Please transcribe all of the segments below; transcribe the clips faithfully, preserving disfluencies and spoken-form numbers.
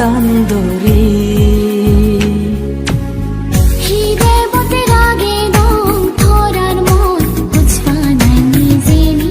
Tanduri. Hi debot ragedong torar mon, hojpanai nijeni.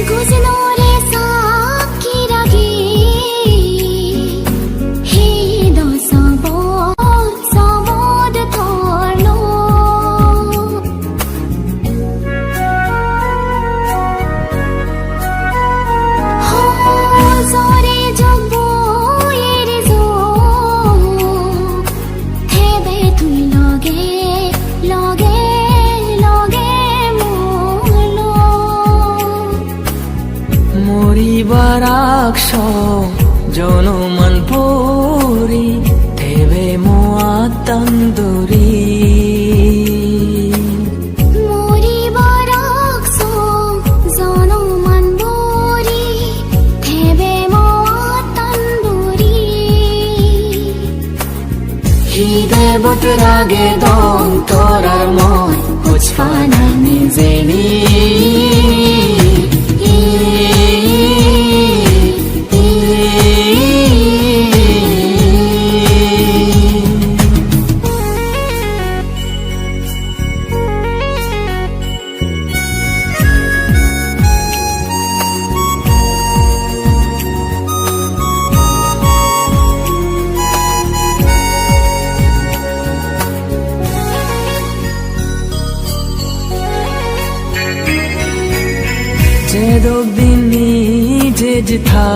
Gujinore sakki ragi, he do sobo, sobod torlo. Ho jore jog boyer jog, thebe tui loge, loge, loge mor log. Moribar ag song jonoman puri, thebe mo attan duri. Moribar ag song jonoman puri, thebe mo attan duri. Hi debot ragedong torar mon, hojpanai nijeni. Jedok din ni je je tha